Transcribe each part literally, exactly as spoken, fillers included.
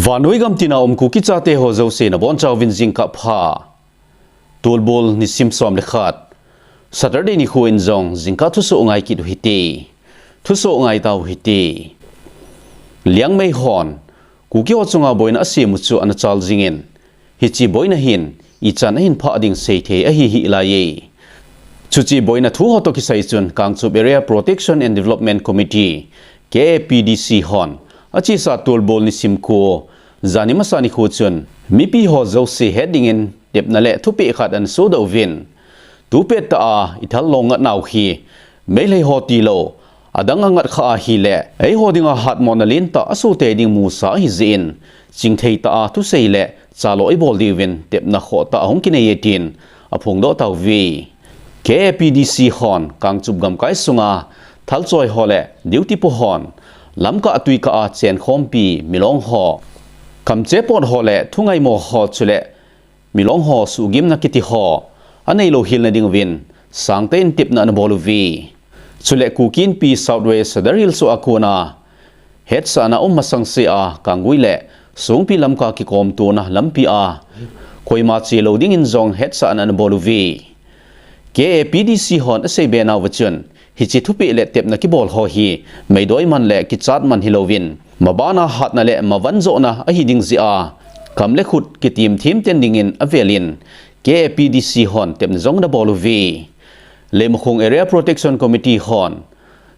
Vannoi gam tina um Kuki chate ho jouse nabonchauvin jingkah pha. Tulbul nisim som le khat, Saturday nikho in jong jingkah thusoh ngai kit u hite. Thusoh ngai tau hite. Liangmei hon Kuki ho chunga boina asem u chu ana chal jingin, hiche boina hin ichan ahin phah ding seithei ahi hih laiye. Chuche boina thu ho toh kisai chun Kangchup Area Protection and Development Committee, K A P D C hon achesa Tulbul nisim ko, jani masa nikho chun mipi ho jouse het dingin tepna le thupeh khat ana sodoh uvin, tupet tah a ithal long ngat nau hi Meitei ho tilou adang angat kha ahile eiho dinga hatmona lentah asoh tei ding musa ahi jeh in, chingthei tah a thusei le chalo ibol diuvin tepna khoh tah ahung kinei e tin aphongdoh tauve. K A P D C hon Kangchup gamkai sunga thalchoi ho le duty po hon lamkah tuikah a chenkhompi milong ho, kamchepot ho le thungaimo ho chule milong ho suhgimna kiti ho aneilou hilna dinguvin sangtah in tepna anabol uve. Chule Kuki Inpi South West Sadar Hills a kona hetsahna um masang sea Kanggui le Songpi lamka kikomtona lampi a koima chelou dingin jong hetsahna anabol uve. K A P D C hon aseibe nauva chun, hiche thupeh le tepna kibol ho hi meidoi man le kichat man hilouvin, mabana hatna le mavan johna ahi ding jeh a, kam le khut kitim thim ten dingin avelin, K A P D C hon tepna jong anabol uve. Leimakhong Area Protection Committee hon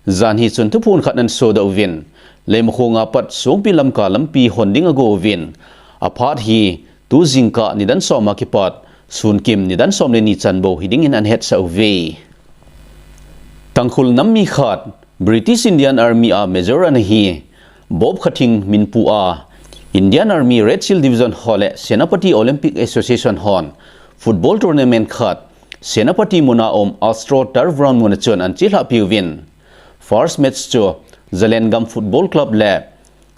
janhi chun thuphon khat ana sodoh uvin, Leimakhong a pat Songpi lamka lampi hon ding ago uvin, aphat hi tu jingkah nidan som a kipat sunkim nidan som le ni chan bou hidingin ana hetsah uve. Tangkhul nam mi khat British Indian Army a Major ana hi Bob Khathing minpu a Indian Army Red Shield Division ho le Senapati Olympic Association hon football tournament khat Senapati muna um Astro Turf Ground muna chun ana chelhah piuvin, first match chu Zalengam Football Club le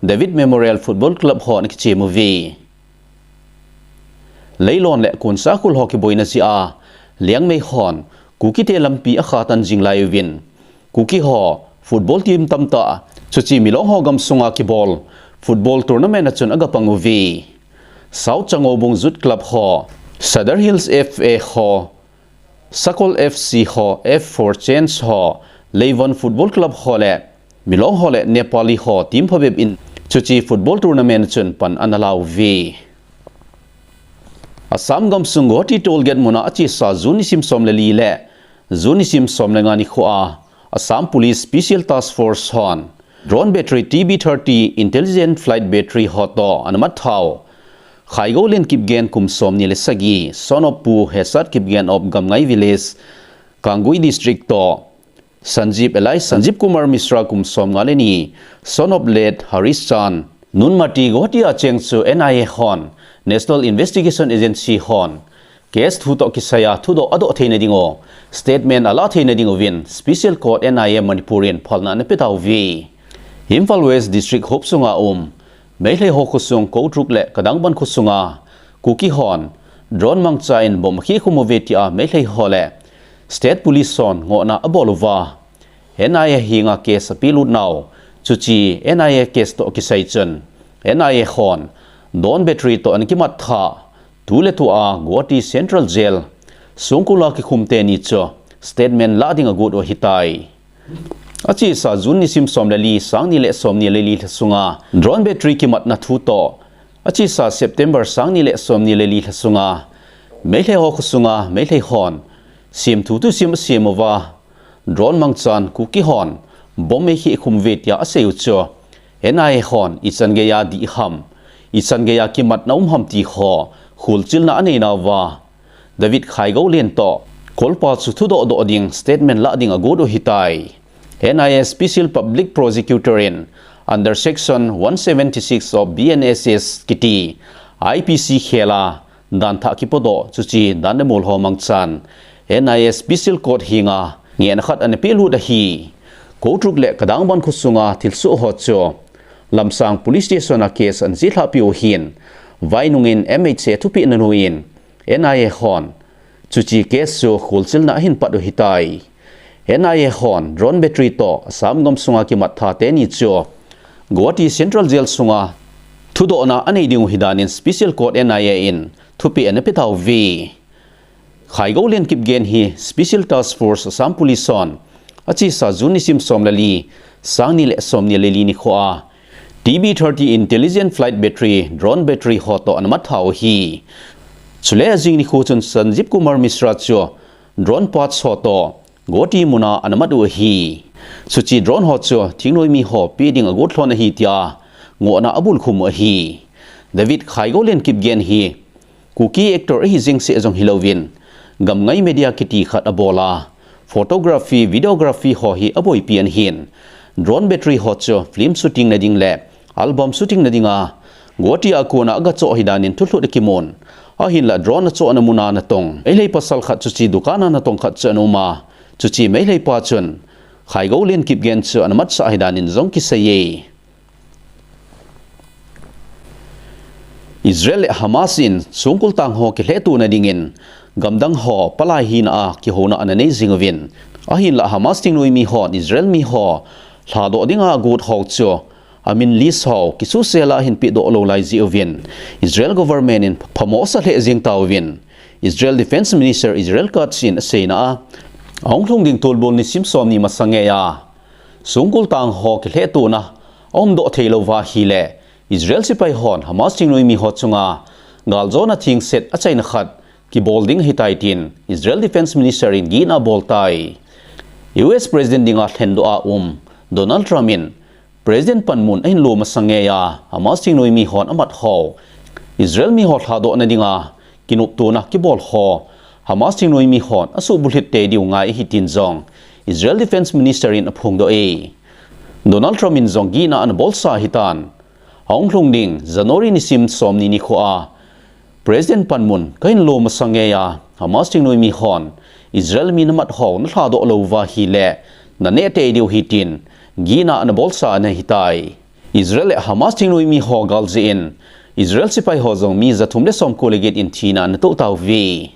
David Memorial Football Club ho ana kichem uve. Leilon le Konsakhul ho kiboina jeh a Liangmei hon Kukite lampi akhatan jing lai uvin, Kuki ho football team tamtah, chuche milong ho gamsunga kibol football tournament a chun agapang uve. South Changoubung Youth Club ho, Sadar Hills F A ho, Sakol F C ho, F four Change ho, Leivon Football Club ho le milong ho le Nepali ho team phabep in chuche football tournament chun pan ana lauve. Assam gamsung Guwahati toll gate muna achesa June nisim som le li le June nisim som le nga nikho a Assam Police Special Task Force hon drone battery T B thirty intelligent flight battery ho toh ana mat thau Khaigoulen Kipgen kum som ni le sagi, son of Pu Hesat Kipgen of Gamngai Village, Kangui District toh Sanjeev alias Sanjeev Kumar Mishra kum som nga le ni, son of late Harish Chand, Nunmati Guwahati a cheng chu N I A hon, National Investigation Agency hon case thu toh kisai a thudoh adoh theina ding u, statement alah theina ding uvin Special Court N I A Manipur in phalna ana pe tauve. Imphal West District hop sunga um Meitei ho khosung Koutruk le Kadangban khosunga Kuki hon drone mangcha in bomb akhe khum uve tia Meitei ho le State Police hon ngohna abol uva, N I A henga case apelut nau, chuche N I A case toh kisai chun N I A hon drone battery toh ana kimat tha, tuletua Guwahati Central Jail songkul a kikhum teni chu statement lah ding agot u ahitai. Achesa June nisim som le li, sang ni le som ni le li lha sunga drone battery kimatna thu toh achesa September sang ni le som ni le li lha sunga Meitei ho khosunga Meitei hon semthu thusim asem uva, drone mangchan Kuki hon bomb eikhe khum uve tia asei u chu N I A hon ichan geiya dih ham, ichan geiya kimatna um ham ti ho kholchilna anei nauva, David Khaigoulen toh kolpa chu thudoh doh ding statement lah ding agot u ahitai. N I A Special Public Prosecutor in under section one seventy six of B N S S kiti I P C khela dan thah kipodoh, chuche dan le mol ho mangchan N I A Special Court henga ngehna khat ana pelut ahi. Koutruk le Kadangban khosunga thilsoh ho chu Lamsang Police Station a case ana chelhah peh u ahin, vainungin M H A thupeh nanu in N I A hon chuche case chu kholchilna ahin pat u ahitai. N I A hon drone battery toh Assam gamsunga kimat tha teni chu Guwahati Central Jail sunga thudohna anei ding u ahi danin Special Court, N I A, in thupeh ana pe tauve. Khaigoulen Kipgen hi Special Task Force Assam Police hon achesa June nisim som le li, sang ni le som ni le li nikho a T B thirty intelligent flight battery, drone battery ho toh ana mat tha u ahi. Chule ajing nikho chun Sanjeev Kumar Mishra chu drone parts ho toh Guwahati muna ana mat u ahi. Chuche drone ho chu thingnoimi ho pe ding agot lhon ahi tia ngohna abulkhum u ahi. David Khaigoulen Kipgen hi Kuki actor ahi jeng seh jong hilouvin, gamngai media kiti khat abol a, photography, videography ho hi aboipi ana hin. Drone battery ho chu film shooting na ding le album shooting na dinga Guwahati a kona aga choh ahi danin thulhut akimun. Ahinla drone achohna muna natong Meitei pasal khat chuche dukan a natong khat chu ana um a, chuche Meitei pa chun Khaigoulen Kipgen chu ana matsah ahi danin jong kiseiye. Israel le Hamas in songkul tang ho kilhehtohna dingin gamdang ho palai hina a kihouna ana nei jing uvin. Ahinla Hamas thingnoimi hon Israel mi ho lhadoh dinga agot ho chu amin list ho kisuse la ahin pedoh lou lai jeh uvin Israel government in phamo asa lheh jeng tauvin. Israel Defense Minister Israel Katz in aseina a, ahung lhung ding tulbul nisim som ni masang ngeiya songkul tang ho kilhehtohna aumdoh thei lou uva ahile Israel sepai hon Hamas thingnoimi ho chunga galjona thengset achaina khat kibol ding ahitai tin Israel Defense Minister in gihna abol tai. U S President dinga lhendoh a um Donald Trump in President panmun ahin lo masang ngeiya Hamas thingnoimi hon amat ho Israel mi ho lhadohna dinga kinoptona kibol ho Hamas thingnoimi hon asuhbulhit tei diu ngai ahi tin jong Israel Defense Minister in aphongdoh e. Donald Trump in jong gihna ana bolsa ahitan, ahung lhung ding January nisim som ni nikho a President panmun kahin lo masang ngeiya Hamas thingnoimi hon Israel mi namat ho nalhadoh lou uva ahile naneh tei diu ahi tin gihna ana bolsa ana hitai. Israel le Hamas thingnoimi ho gal jeh in Israel sepai ho jong mi jathum le somko le get in thina ana toh tauve.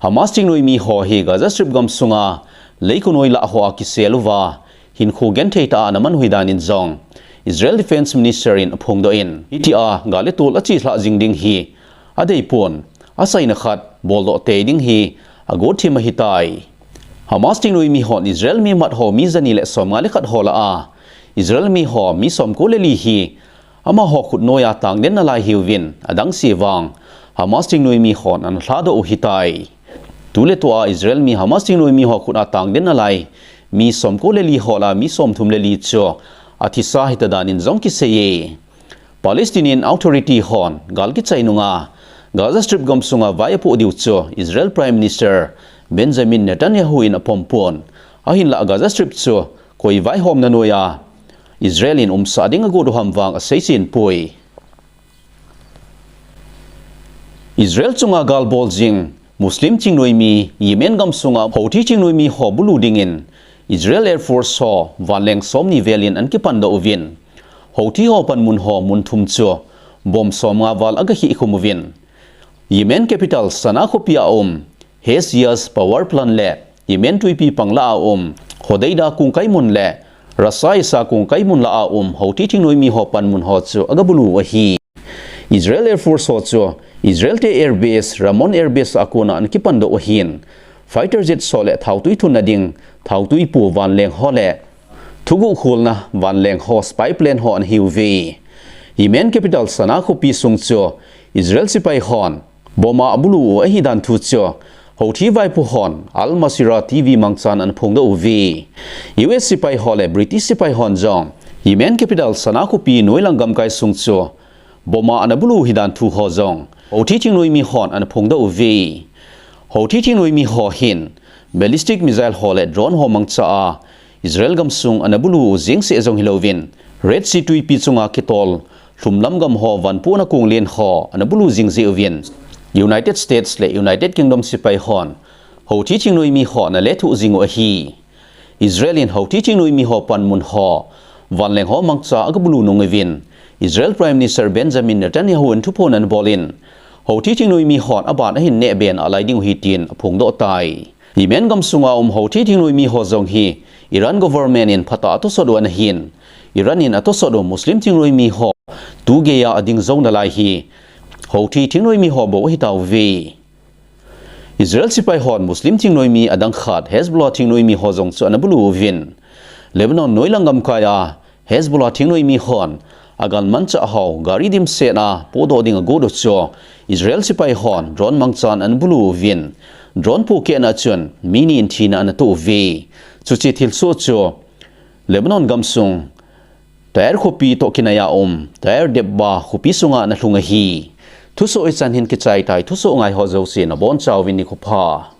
Hamas thingnoimi ho hi Gaza Strip gamsunga leikhonoi lah ho a kisel uva hinkho genthei tah a ana man u ahi danin jong Israel Defense Minister in aphongdoh in, hitia gal le tol achelhah jing ding hi adeipon, asaina khat boldoh tei ding hi agot thim ahitai. Hamas thingnoimi hon Israel mi mat ho mi jani le somnga le khat ho lah a Israel mi ho mi somko le li hi amaho khut noiya tangden nalai ahiuvin, adang se vang Hamas thingnoimi hon ana lhadoh u ahitai. Tuletua Israel mi Hamas thingnoimi ho khut a tangden nalai mi somko le li ho lah a mi somthum le li chu athisa ahita danin jong kiseiye. Palestinian Authority hon gal kichai nunga Gaza Strip gamsunga vai apoh diu chu Israel Prime Minister Benjamin Netanyahu in apompon. Ahinlah Gaza Strip chu koi vaihomna noiya Israel in umsah ding agot u ham vang aseichen poi. Israel chunga gal bol jing Muslim thingnoimi Yemen gamsunga Houthi thingnoimi ho bulu dingin Israel Air Force ho vanleng somni velin ana kipandoh uvin, Houthi ho panmun ho mun thum chu bomb somnga val agakhih khum uvin, Yemen capital Sanaa khopi a um Hejaz Power Plant le Yemen twipi panglah a um Hodeidah kongkai mun le Ras Isa kongkai mun lah a um Houthi thingnoimi ho panmun ho chu agabulu u ahi. Israel Air Force ho chu Israel te Air Base, Ramon Air Base a kona ana kipandoh u ahin, fighter jet ho le thaotui thunna ding thaotui pu vanleng ho le thuguh kholna vanleng ho, spy plane ho ana hiuve. Yemen capital Sanaa khopi sung chu Israel sepai hon bomb a abulu u ahidan thu chu Houthi vaipo hon Al Masirah T V mangchan ana phongdoh uve. U S sepai ho le British sepai hon jong Yemen capital Sanaa khopi noilang gamkai sung chu bomb a ana bulu u ahidan thu ho jong Houthi thingnoimi hon ana phongdoh uve. Houthi thingnoimi ho hin ballistic missile ho le drone ho mangcha a Israel gamsung ana bulu u jeng seh jong hilouvin, Red Sea twipi chunga kitol lhumlam gam ho vanpona konglen ho ana bulu jing jeh uvin, United States le United Kingdom sepai hon Houthi thingnoimi ho ana lethuh jing u ahi. Israel in Houthi thingnoimi ho panmun ho vanleng ho mangcha agabulu nung uvin, Israel Prime Minister Benjamin Netanyahu in thuphon ana bol in, Houthi thingnoimi hon aban ahin neh be nalai ding u ahi tin aphongdoh tai. Yemen gamsunga um Houthi thingnoimi ho jong hi Iran government in phatah a atosot u ana hin, Iran in atosot u Muslim thingnoimi ho tugeiya ading jou nalai hi Houthi thingnoimi ho bou ahitauve. Israel sepai hon Muslim thingnoimi adang khat Hezbollah thingnoimi ho jong chu ana bulu uvin, Lebanon noilang gamkaiya Hezbollah thingnoimi hon agalmanchah ho gari dimset a podoh ding agot u chu Israel sepai hon drone mangchan ana bulu uvin, drone pohkehna chun mi ni in thina ana toh uve. Chuche thilsoh chu Lebanon gamsung Tyre khopi toh kinaiya um Tyre Debba khopi sunga ana lhung ahi. Thusoh hichan hin kichai tai, thusoh ngai ho jouse nabonchauvin nikho pha.